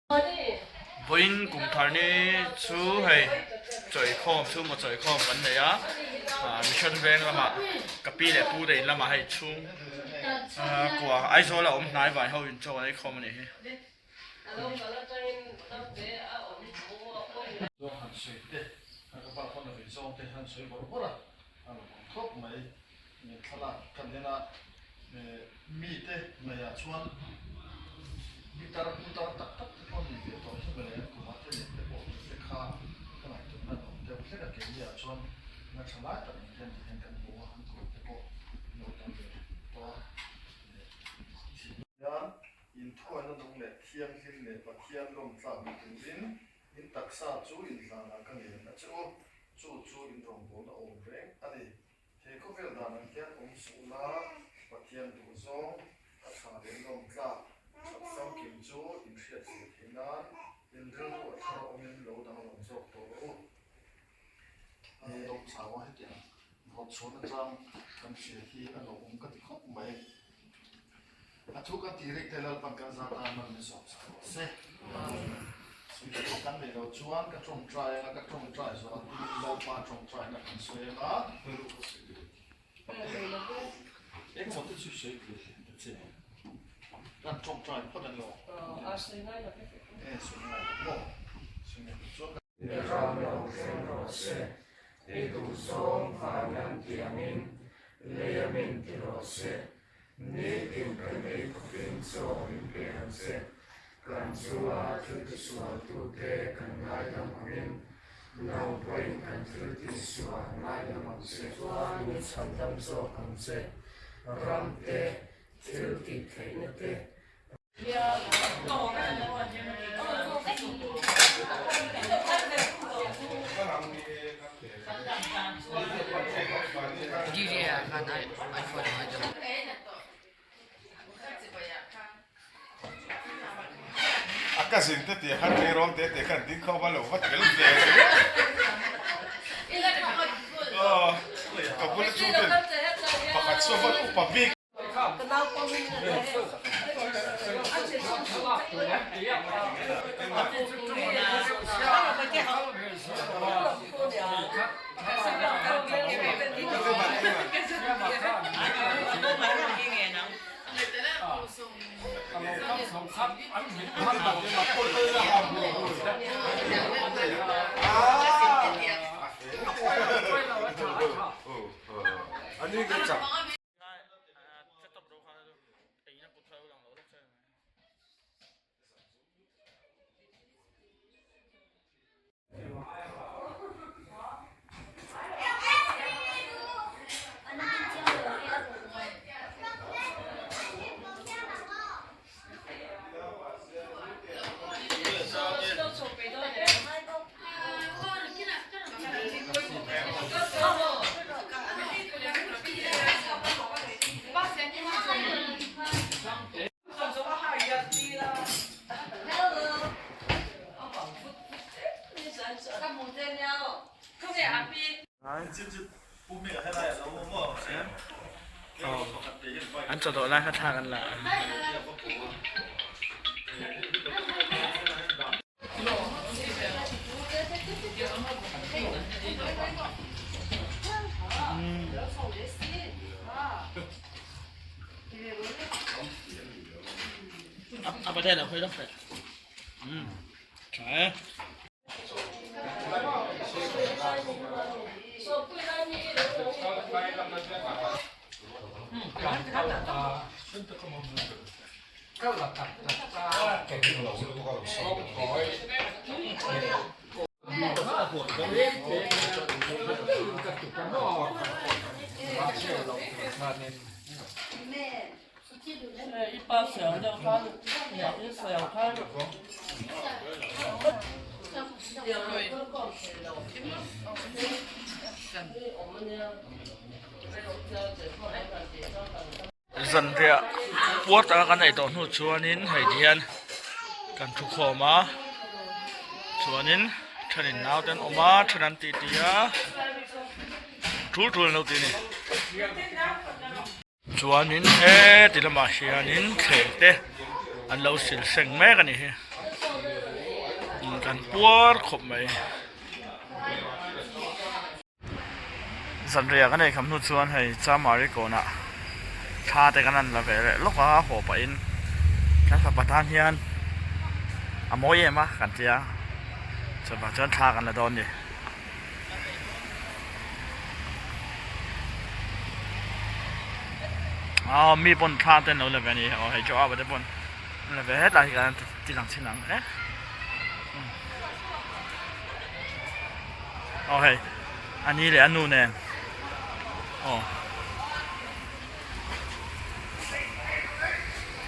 Vawiin kum thar ni chu hei chawikhawm chhungkaw chawikhawm kan nei a, Mission veng lamah ka pi leh pu te in lamah hei chhung kua Aizawl a awm hnai vai ho in chaw an ei khawm a nih hi. Zawng han sawi te, ka pa phone a vei zawng te han sawi bawrh bawrh a, a lo awm khawp mai. Thlalak kan en a, mite ngaihah chuan guitar putar tak tak te pawh an nei ve tawh hi mawle, an kumah te leh te pawh tih te kha ka ngaihtuahna an awm deuh hlek a, keini-ah chuan na tha lai tak ang hian ti hian kan hmu a, an kum te pawh an lo tam ve tawh a. Hian inthuaina nung leh thianghlim leh Pathian lawmtlak ni turin in taksa chu inhlanah ka ngen a che u, chu chu in rawngbawlna awm reng a ni. He khawvel dan ang hian awm suh la, Pathian duh zawng, a tha leh lawm tlak, that famkim chu in hriat theih theih nan in rilru a thar awmin lo danglam zawk tawh rawh u. He dawm chau a hetiang vawt chhuah nachang kan hria hi a lo awm ka ti khawp mai. A thu kan tih reng te Lalpan kan zat a man min sawm sak rawh se. Suite pawh kan neih loh chuan ka tawngtai anga ka tawngtai zawh a tin Lalpa tawngtaina kan sawi anga engemaw te chu sawi thei hle ta che. Kan tawngtai phawt ang emaw? E sawi ngai lo maw? Sawi ngai lo chuan ka. I ram lo thleng rawh se, i duhzawng van an ti angin lei a min ti rawh se. Nitin kan ei khawpin chaw min pe ang che. Kan chunga thil tisualtute kan ngaidam angin, nang pawhin kan thil tisual ngaidam ang che. Chuan min chhandam zawk ang che. Ram te, thil tih theihna te. A cousin te tih khan tleirawl te tih khan ding khawp a lo va tel ve aw ka bula chu ten pakhat chu a va upa bik. An chaw dawh lai kha thla kan la a. A pa te lo khawi lawk teh. Tha e. Zanriah puar taka kan ei tawh hnu chuanin hei ti hian kan thu khawm a chuanin thenin naute an awm a then an titi a tul tul an lo ti a ni. Chuanin heti lamah hianin thleng te an lo sil seng mek a ni hi. Kan puar khawp mai. Zanriah kan ei kham hnu chuan hei Chamari kawnah thla te kan han la ve leh lawk a haw pahin kan fapa tan hian a mawi em a kan tia chuvang chuan thla kan la dawn a ni. Aw mi pawn thla te an lo la ve a ni aw hei Joab-a te pawn an la ve hetlai hi kan ti lang chin ang e. Aw hei a ni leh a nu nen aw.